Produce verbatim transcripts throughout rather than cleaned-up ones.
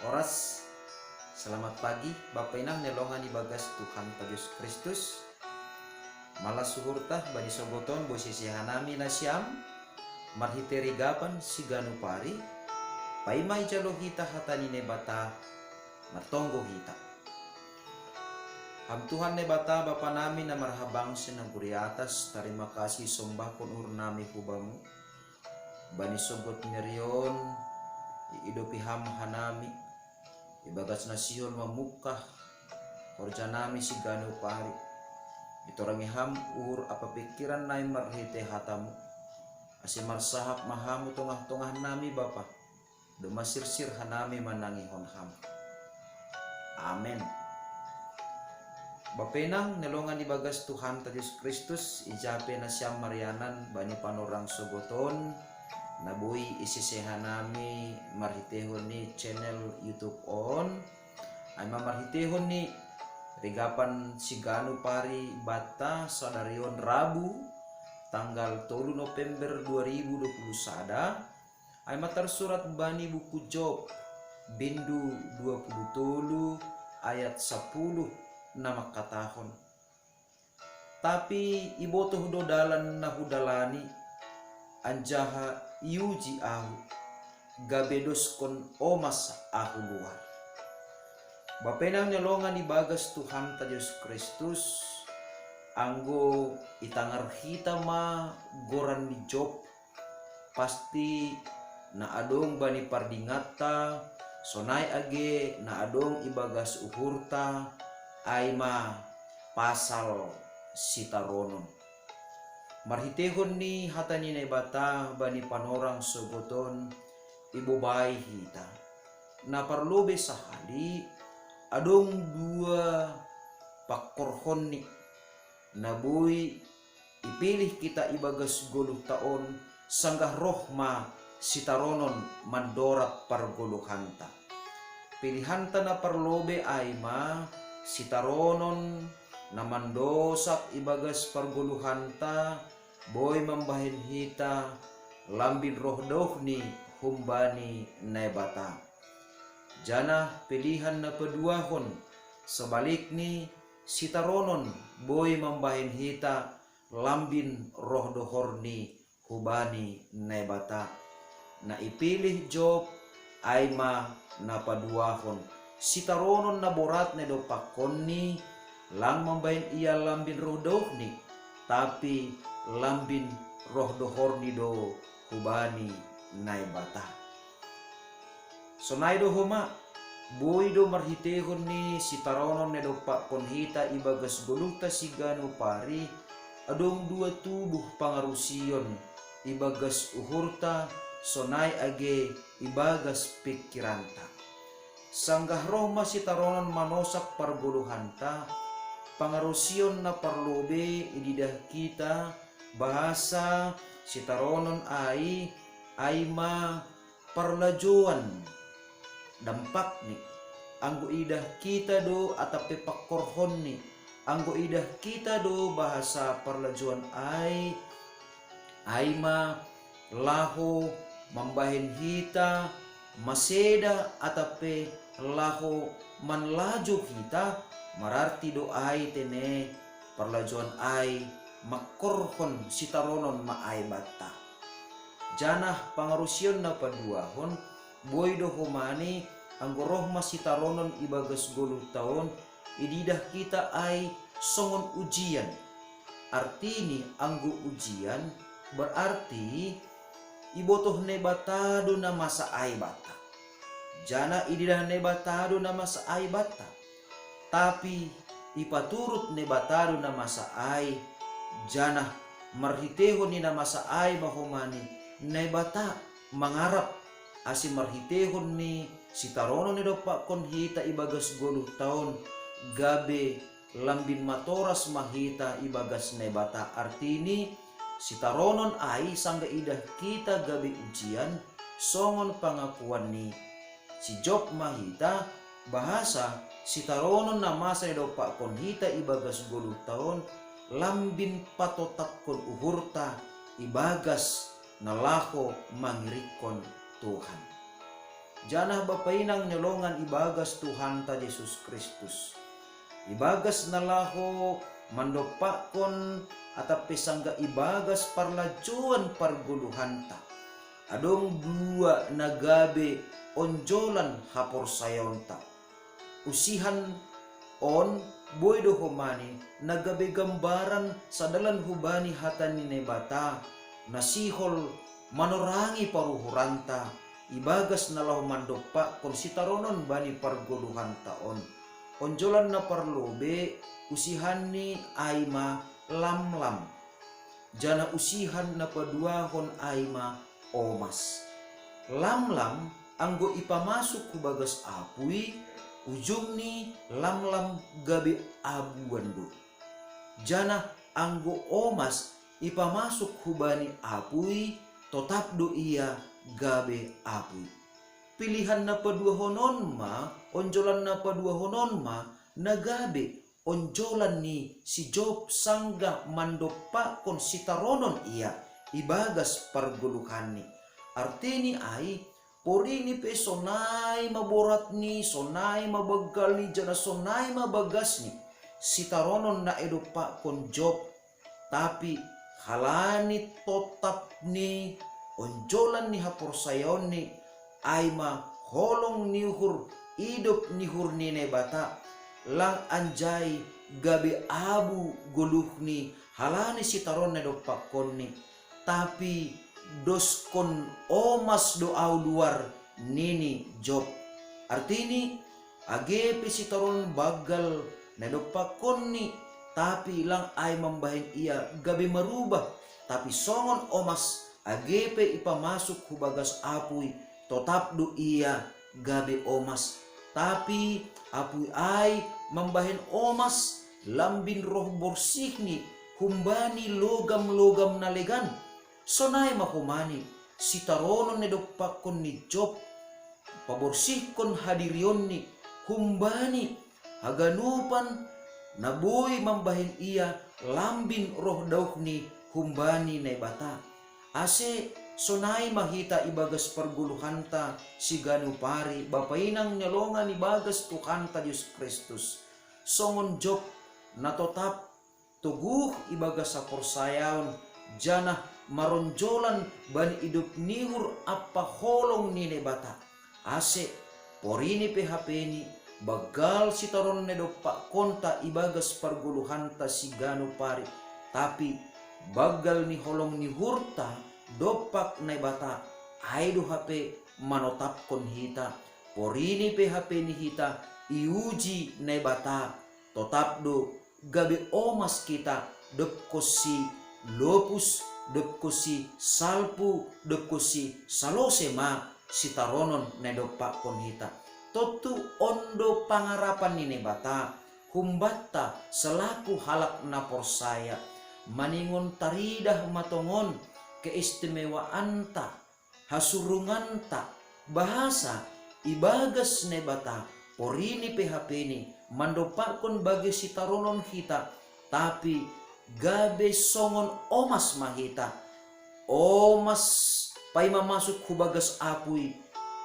Oras. Selamat pagi, Bapa Inang ne longan ibagas Tuhanta Jesus Kristus. Mala suhurta bani sogoton boi sese hanami nasiam, marhite rigapan siganup ari, paima ijalo hita hata ni Naibata, martonggo hita. Ham Tuhan Naibata, Bapa nami na marhabangsa i nagori atas, tarima kasih isombahkon uhur nami hu Bamu. Bani sogot ni ari on, iidopi Ham hanami, ibagas na sihol mamungkah horja nami siganup ari. Itorangi Ham uhur ampa pingkiran nami marhite hataMu, ase marsahap ma Hamu tongah-tongah nami, Bapa, do masirsir hanami manangihon Ham. Amen. Bapa Inang ne longan ibagas Tuhanta Jesus Kristus, ija pe nasiam marianan bani panorang sogoton, na boi isese hanami marhitehon ni channel YouTube on, ai ma marhitehon ni rigapan siganup ari banta sadari on Rabu, tanggal tolu November dua ribu dua puluh sada, ai ma tarsurat bani buku Job, bindu dua puluh tolu, ayat sapuluh, na mangkatahon: Tapi ibotoh do dalan na hudalani, anjaha iuji ahu, gabe doskon omas ahu luar. Bapa Inang ne longan ibagas Tuhanta Jesus Kristus, anggo itangar hita ma goran ni Job, pasti na adong bani pardinganta, sonai age na adong ibagas uhurta, ai ma pasal sitaronon. Marhitehon ni hata ni Naibata bani panorang sogoton, ibobai hita. Na parlobei sahali, adong dua pangkorhonni, na boi ipilih hita ibagas goluhta on, sanggah roh ma sitaronon mandorab pargoluhanta. Pilihanta na parlobei ai ma sitaronon na mandosak ibagas pargoluhanta, boi mambahen hita lambin roh daohni humbani Naibata. Janah pilihan na paduahon, sebalikni, sitaronon boi mambahen hita lambin roh dohorni hubani Naibata. Na ipilih Job ai ma na paduahon, sitaronon na borat na idompakkonni, lang mambahen ia lambin roh daohni, tapi lambin roh dohorni do hubani Naibata. Sonai do homa, boi do marhitehon ni sitaronon na idompakkon hita ibagas goluhta siganup ari, adong dua tubuh pangarusion ibagas uhurta, sonai age ibagas pingkiranta. Sanggah roh ma sitaronon manosak pargoluhanta, pangarusion na parlobei ididah hita, bahasa sitaronon ai, ai ma parlajoan dampakni, anggo idah hita do atap pe pangkorhonni, anggo idah hita do bahasa parlajoan ai, ai ma laho mambahen hita maseda atap pe laho manlajo hita, mararti do ai tene parlajoan ai mangkorhon sitaronon ma ai banta. Janah pangarusion na paduahon, boi do homani anggo roh ma sitaronon ibagas goluhta on, ididah hita ai songon ujian. Artini anggo ujian, berarti ibotoh Naibata do na masa ai banta. Janah ididah Naibata do na masa ai banta. Tapi ipaturut Naibata do na masa ai, janah marhitehon ni na masa ai ma homani Naibata mangarap, ase marhitehon ni sitaronon na idompakkon hita ibagas goluhta on, gabe lambin matoras ma hita ibagas Naibata. Artini, sitaronon ai sanggah idah hita gabe ujian, songon pangakuan ni si Job ma hita, bahasa sitaronon na masa na idompakkon hita ibagas goluhta on, lambin patotapkon uhurta ibagas na laho mangirikkon Tuhan. Janah bapa inang nyolongan ibagas Tuhanta Jesus Kristus. Ibagas na laho mandompakkon atap pe sanggah ibagas parlajouan pargoluhanta. Adong dua na gabe onjolan haporsayaonta. Usihan on boi do homani na gabe gambaran sadalan hubani hata ni Naibata, na sihol manorangi paruhuranta, ibagas na laho mandompakkon sitaronon bani pargoluhanta on. Onjolan na parlobei usihanni ai ma lamlam, janah usihan na paduahon ai ma omas. Lamlam anggo ipamasuk hu bagas apui, ujungni lamlam gabe abuan do. Janah anggo omas ipamasuk hubani apui, totap do ia gabe apui. Pilihan na paduahon on ma, onjolan na paduahon on ma na gabe onjolan ni si Job sanggah mandompakkon sitaronon ia ibagas pargoluhanni. Artini ai, porini pe sonai ma boratni, sonai ma banggalni, janah sonai ma bagasni sitaronon na idompakkon Job. Tapi halani totap ni onjolan ni haporsayaonni, ai ma holong ni uhur, idop ni uhur ni Naibata, lang anjai gabe abu goluhni halani sitaronon na idompakkonni, tapi doskon omas do ahu luar, nini Job. Artini, age pe sitaronon banggal na idompakkonni, tapi lang ai mambahen ia gabe marubah, tapi songon omas age pe ipamasuk hu bagas apui, totap do ia gabe omas. Tapi apui ai mambahen omas lambin roh borsihni humbani logam-logam na legan. Sonai ma homani sitaronon na idompakkon ni Job, paborsihkon hadirionni humbani haganupan na boi mambahen ia lambin roh dauhni humbani Naibata. Ase sonai ma hita ibagas pargoluhanta siganup ari, bapa inang nyolongan ibagas Tuhanta Jesus Kristus, songon Job na totap toguh ibagas haporsayaon, janah maronjolan bani idop ni uhur ampa holong ni Naibata. Ase porini pe hapeni banggal sitaronon na idompakkonta ibagas pargoluhanta siganup ari, tapi banggal ni holong ni uhurta dompak Naibata, ai do hape manotapkon hita. Porini pe hapeni hita iuji Naibata, totap do gabe omas hita, dobkonsi lopus, dobkonsi salpu, dobkonsi salose ma sitaronon na idompakkon hita. Tontu on do pangarapan ni Naibata humbanta selaku halak na porsaya, maningon taridah ma tongon keistimewaanta, hasurunganta, bahasa ibagas Naibata porini pe hapeni mandompakkon bage sitaronon hita, tapi gabe songon omas ma hita. Omas paima masuk hu bagas apui,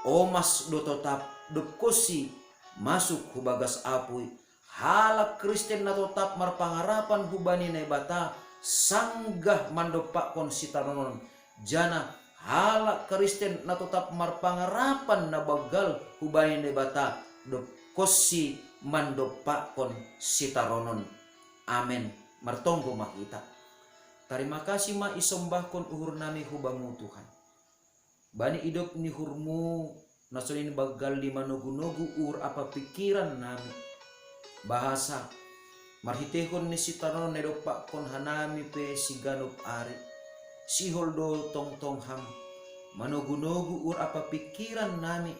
omas do totap dobkonsi masuk hu bagas apui. Halak Kristen na totap marpangarapan hubani Naibata sanggah mandompakkon sitaronon, janah halak Kristen na totap marpangarapan na banggal hubani Naibata dobkonsi mandompakkon sitaronon. Amen. Martonggo ma hita. Tarima kasih ma isombahkon uhurnami hu Bamu, Tuhan. Bani idop ni uhurmu na songon i banggal ni manogu-nogu uhur ampa pingkiran nami. Bahasa marhiteihon ni sitaronon na idompakkon hanami pe siganup ari, sihol do tongtong Ham manogu-nogu uhur ampa pingkiran nami,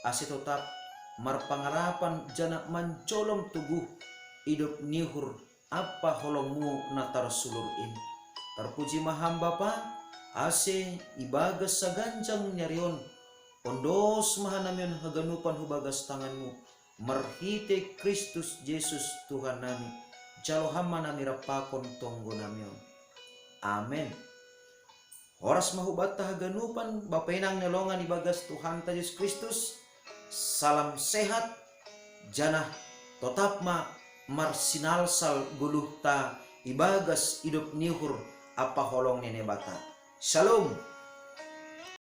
ase totap marpangarapan janah manjolom toguh idop ni uhur ampa holongmu na tarsulur in. Tarpuji ma Ham Bapa, ase ibagas saganjang ni ari on, ondos ma hanami on haganupan hu bagas tanganmu, marhite Kristus Jesus Tuhan nami, jalo Ham ma nami rap pakon tonggo nami on. Amen. Horas ma hubanta haganupan bapenang ni longan ibagas Tuhanta Jesus Kristus. Salam sehat, janah totap ma marsinalsal goluhta ibagas idop ni uhur ampa holong ni Naibata. Shalom.